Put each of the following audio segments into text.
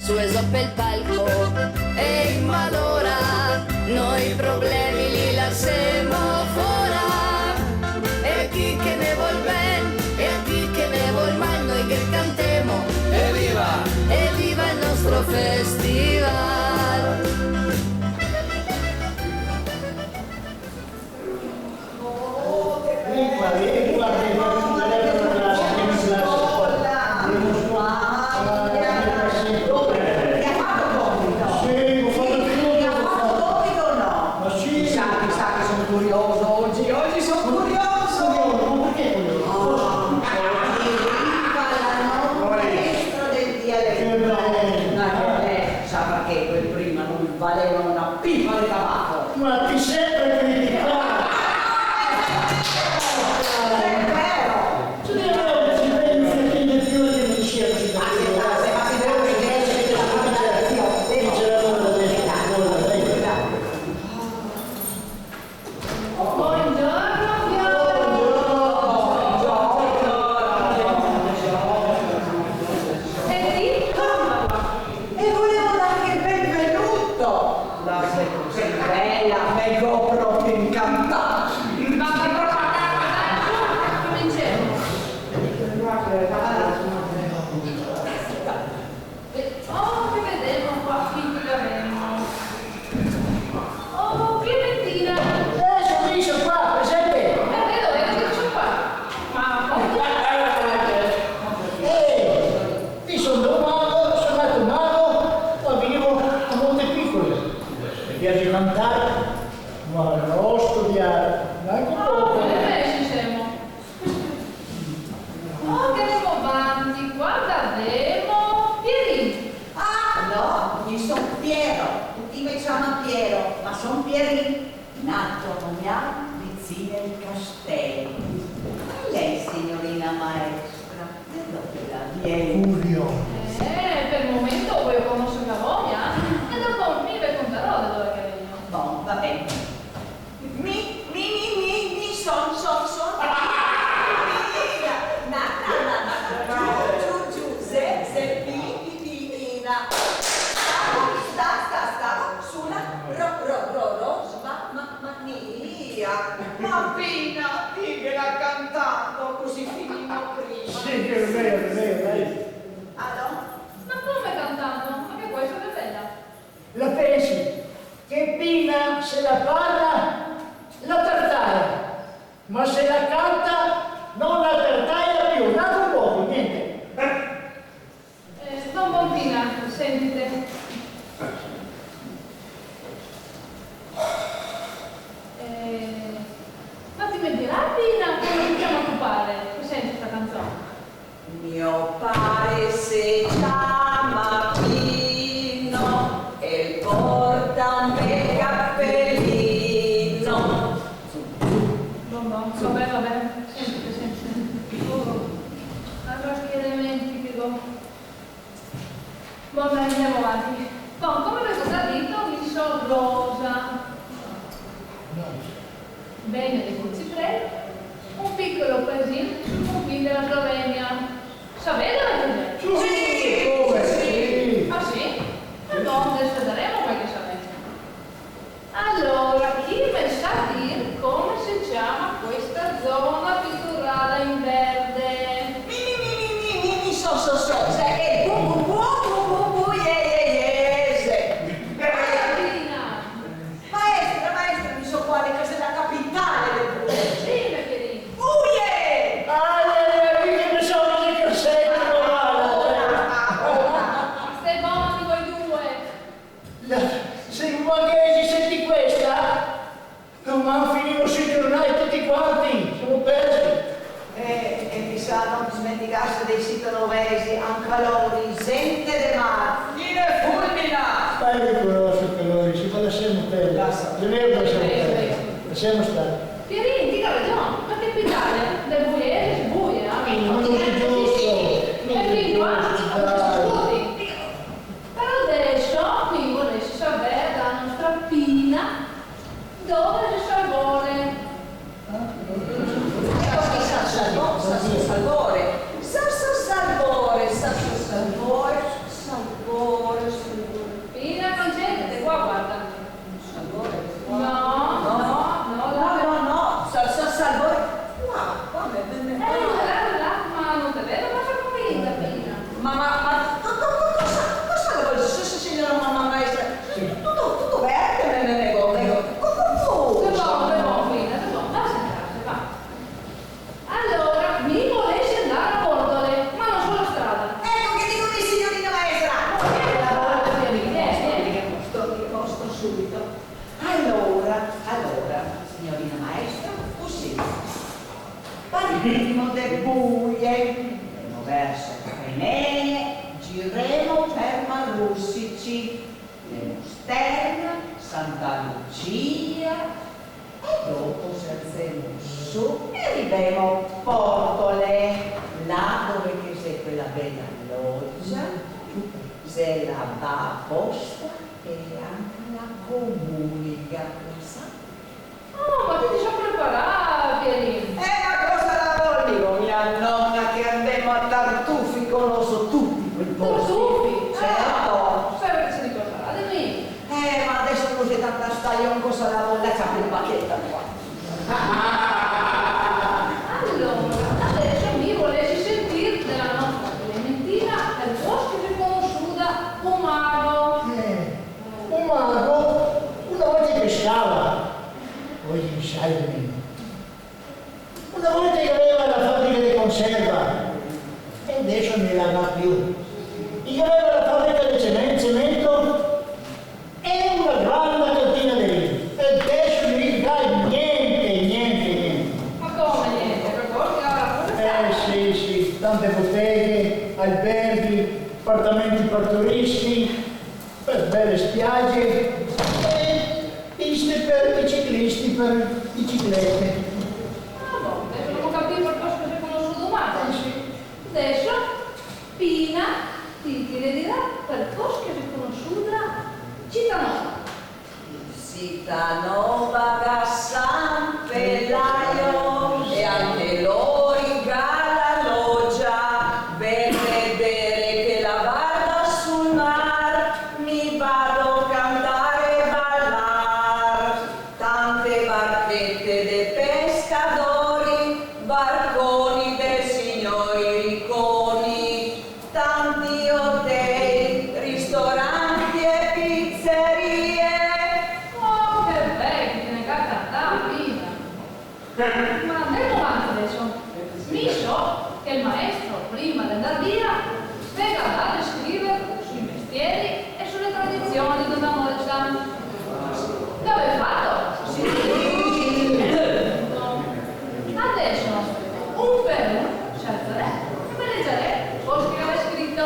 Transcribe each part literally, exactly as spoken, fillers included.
Su e zo pel palco, e in malora, noi problemi li lasemo fora. E chi che ne vol ben, e chi che ne vol mal, noi che cantemo: Eviva! Eviva el nostro festival! Vien qua, vien qua, vien qua, vien qua, vien qua. Sì, go fato tuto, go fato. Ma sì. Sa, sa che son curioso ogi, ogi son curioso. Curioso, ma parché curioso? Ah, arriva la nona maestra del dialetto. Che bel. Ma che bel, sa parché quel prima no valeva una pipa de tabaco. Ma ti sempre criticare! È vero! Sì, è vero, sì, vedi, un fiatin de più che mi diceva, sì, ma sì, ma sì, ma sì, dice, allora, dai. Buongiorno, Fiore. E ti? Come va? E volevo darghe el benvenuto. La sei cusì bela, me go proprio incantà. Vabè, vabè, vabè, su, cominciemo. Oh, che vedemo qua, chi che gavemo? Oh, Clementina! Eh, son mi, son qua, presente! Eh, vedo, vedo che son qua. Ma come? Eh, mi son da un mago, son nato mago, ma vivo a Montepicole. Me piaxe cantare, ma no studiare, gnanca un poco. Ah, beh, beh, ci semo. Oh, che andemo vanti, qua gavemo Pierin. Ah, no, mi son Piero, tuti me ciama Piero, ma son Pierin, nato a Mognano, vicin el Castel. E lei, signorina maestra, de dove la vien? Curiose. Eh, pel momento vojo conoser la voglia, eh? E dopo mi ve contarò de dove che vegno. Bon, va ben. Mi, mi, mi, mi, mi, son, son, son, Pipina. Na, na, na, na, na. Giu, giu, giu, ze, ze, pi, pi, Pipina. Stavo, sta, sta, stavo su la ro, ro, ro, ro, sma, ma, ma, mia. Ma Pina, dighela cantando, cusì finimo prima. Sì, che xe vero, xe vero, dai. Alò? Ma come cantando? Ma che vuoi, so che bella? La pensi che Pina, se la parla, la tartaia, ma se la canta, no la tartaia più, gnanca un poco, gnente. Eh, bon, bon, Pina, sentite. Eh, ma ti me dirà, Pina, come se ciama to pare, che sento sta canzon? Mio pare se ciama Pino e el porta un bel capelino. Bon, bon, va ben, va ben. Sentite, sentite. Oh, alora che elementi che go. Bon, dai, andemo avanti. Bon, come ve go za dito, mi so Rosa. Vegno de Porciprei, un picolo paesin sul confin de la Slovenia. Saveva dove che xe? Sì, come sì? Ah, sì? E bon, deso daremo qualche savenza. Alora, chi me sa dir come se ciama questa zona piturada in verde? Mi, mi, mi, mi, mi, mi, mi, so, so, so, xe el bu, bu, bu, bu, bu, bu, ie, ie, ie, xe. Martina! Maestra, maestra, mi so qua, che xe la capitale del Buie. Sì, me querì. Buie! Ai, ai, ai, mi che pensavo che cresceva, ma va. Ora, ora. Ste boni voi due. La, se i borghesi senti questa, doman finimo sui giornai tuti quanti, semo persi. Eh, e bisogna no dimenticarse dei sitonovesi, anca lori, zente de mar. Chi ne fulmina! Ma i conoso anca lori, sì, ma lasemo perdere. Basta. Xe vero, lasemo perdere. Lasemo stare. Pierin, ti ga ragion, ma che capitale? Del Buie, Buie, eh? Sì, ma no xe giusto. E fin qua, no se discute. Però deso mi voresi saver da la nostra Pina dove xe Salvore. Eco chi, Sa-, Salvo-, Sa-, Sa-, Salvore. Sa-, Sa-, Salvore, Sa-, Sa-, Salvore, Salvore. Rusici, Nemosterna, Santa Lucia, e dopo se alzemo su e rivemo Portole, là dove che xe quela bela logia, xe la ba-, posta e anca la comunica, la sa? Ah, ma ti te si preparà, Pierin? Eh, ma cosa la vol, digo, mia nona, che andemo a Tartufi, conoso tuti quei posti. Tartufi? Certo. Ah, spero che se ricordarà de mi. Eh, ma deso no xe tanta stajon, cosa la vol, la ciapi la bacheta qua. Alora, deso mi volesi sentir de la nostra Clementina, par cosa che xe conosuda Pomaro. Eh. Un mago, una volta che pescava, ogi sai de meno. Una volta che gaveva la fabrica de conserva, e deso no la ga più. E che gaveva la fabrica de cemen-, cemento e una granda cantina de vin. E deso no la ga gnente, gnente, gnente. Ma come gnente? Par forsa che la ga... Eh, sì, sì, tante boteghe, alberghi, apartamenti par turisti. Par bele spiage e piste par i ciclisti, par biciclete. Ah, bon, deso gavemo capìo par cosa che xe conosuda Pomaro. Eh, sì. Deso, Pina, ti, ti ne dirà par cosa che xe conosuda Citanova. Citanova ga San Pelaio, e anca lori ga la logia, bele, bele che la varda sul mar, mi vado cantar e balar. Tante barchete de pescadori, barconi dei signori riconi, tanti hotel, ristoranti e pizzerie. Oh, che bel che te ne ga cantà, Pina! Ma andemo vanti deso. Mi so che el maestro, prima de andar via, ve ga dà de scriver sui mestieri e su le tradision de Dona Molta. Lo gavè fato? Sì! Adeso, un par un, se alzarè e me legarè cosa che gavè scrito.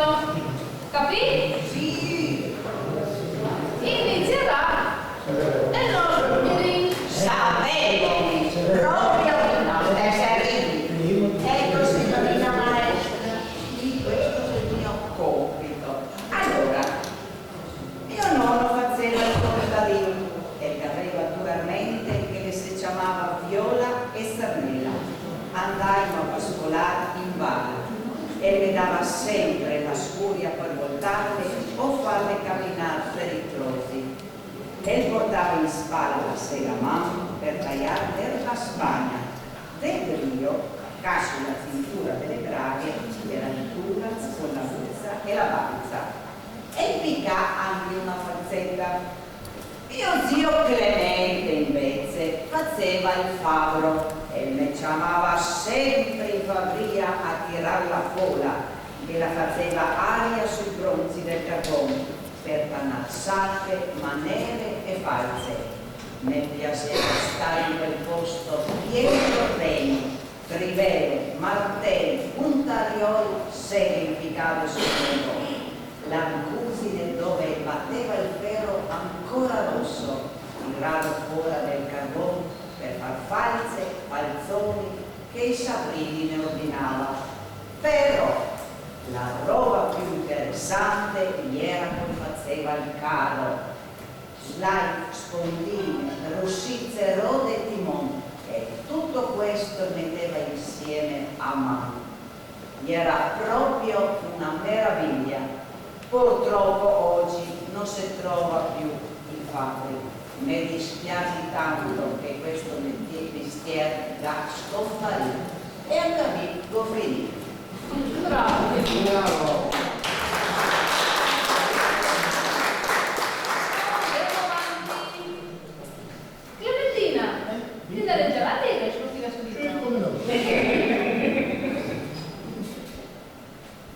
Capì? Sì! Inizierà el nostro Pierin. Savevo! Proprio i nostri servi. Eco, signorina maestra, questo xe el mio compito. Alora, mio nono fazeva el contadin e el gaveva duramente che le se ciamava Viola e Sarnela. Andaimo a pascolar in val e el me dava senpre la scuria par voltarle o farle caminar par i trosi. El portava in spala la segaman par taiar l'erba spagna. De brio, ca su la cintura de le braghe, ghe gera el tura co la buza e la banza. E el picà anca una falzeta. Mio zio Clemente, invese, fazeva el fabro e el me ciamava senpre in fabria a tirar la fola, che la fazeva aria sui bronzi del carbon, par panasate, manere e falze. Me piaseva star in quel posto pien de ordeni, trivele, marteli, puntarioi, seghe inficade sul muro. L'ancusi dove bateva el fero ancora roso, tirà fora del carbon par far falze, falzoni che i sabridi ne ordinava. Però la roba più interesante gera co el fazeva el caro. Slai, spondine, rusize, rode e timon, e tuto questo el meteva insieme a man. Gera proprio una meraviglia. Purtropo ogi no se trova più i fabri. Me dispiasi tanto che questo meti-, mestier ga sconparì. E anca mi go finì. Bravo. Bravo. Andemo avanti. Clementina, ti te ne legarà de quel che te ga scrito? Sì, come no.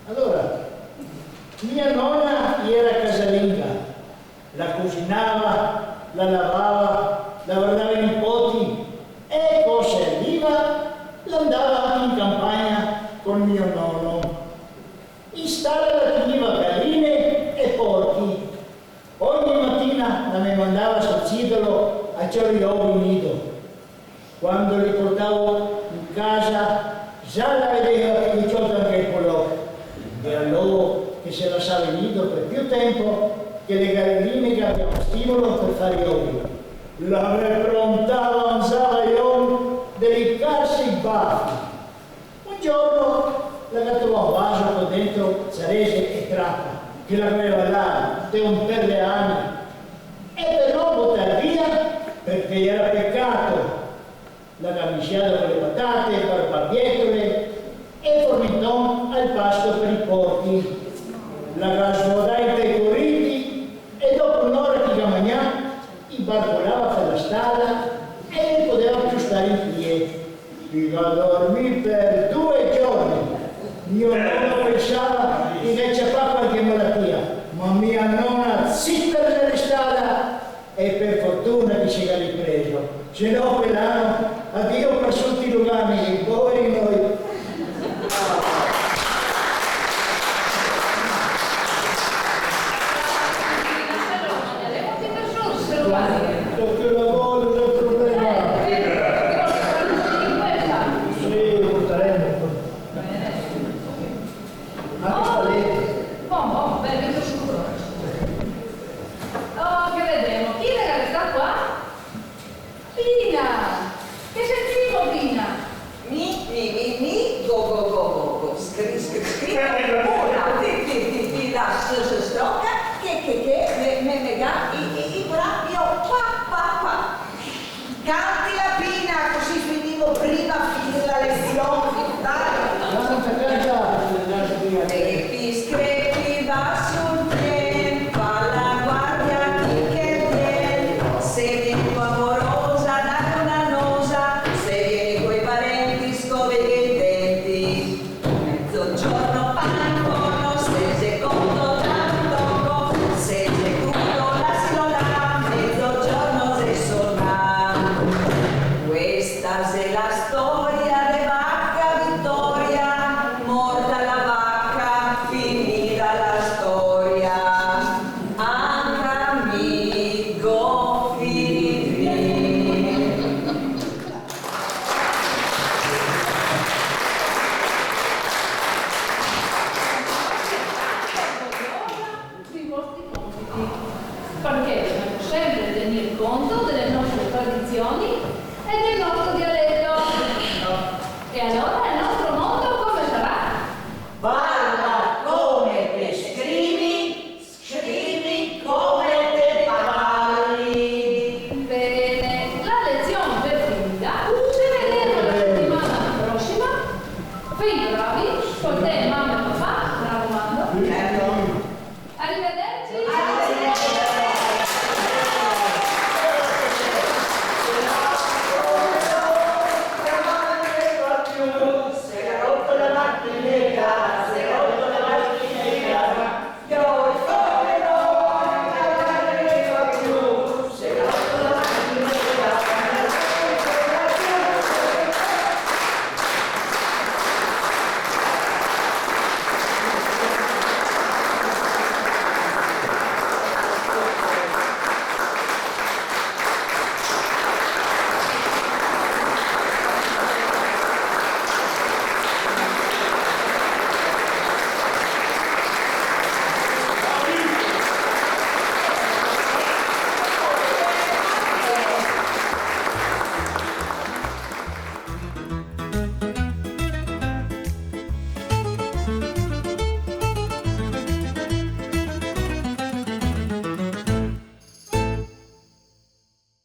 Alora, mia nona iera casalinga, la cusinava, la lavava, la vardava i nipoti, e co serviva, la andava in campagna col mio nono. In stala la tegniva galine e porchi, tempo che le galine gavea un stimolo par far i ovi. La me prontava un zavaion de licarse i bafi. Un giorno la ga trovà un vaso co dentro cerese e trapa, che la gaveva là de un per de ani, e par no botar via, parché iera pecato, la ga misià co le patate, barbabietole e formenton al pasto par i porchi. La ga svodà inte i coriti e dopo un'ora che i ga magnà, i barcolava par la stala e no i podeva più star in pie. I ga dormì par due giorni. Mio nono pensava che i ga ciapà qualche malatia, ma mia nona zita la xe restà. E par fortuna che se ga ripreso, se no quel ano, adio par tuti i lugani, poveri noi. Parché la vol, no xe problema. Sì, portaremo. Anca spalete. Bon, bon, ben, vedo sicuro. Oh, che vedemo. Chi xe che sta qua? Pina! Che xe ti, Pina? Mi, mi, mi, mi, go, go, go, go, go, scri, scri, scri, una, ti, ti, ti, ti, la s, s, stroca, che, che, che, me, me, me ga, i, i, i, proprio, pa, pa, pa. Cantila, Pina, cusì finimo prima finir la lezion. Dai. Canta, canta. Crepi, screpi, va sul tien, fa la guardia a chi che vien. Se vien tua morosa, daghe una nosa, se vien coi parenti, scoveghe i denti. Mezogiorno pan, forno, se xe coto, tanto toco, se xe crudo, lasilo là, mezogiorno xe sonà. Questa xe la storia de vaca Vitoria, morta la vaca, finida la storia. Anca mi go finì. Sui vostri compiti, parché dovemo sempre tener conto dele nostre tradizioni e del nostro dialeto.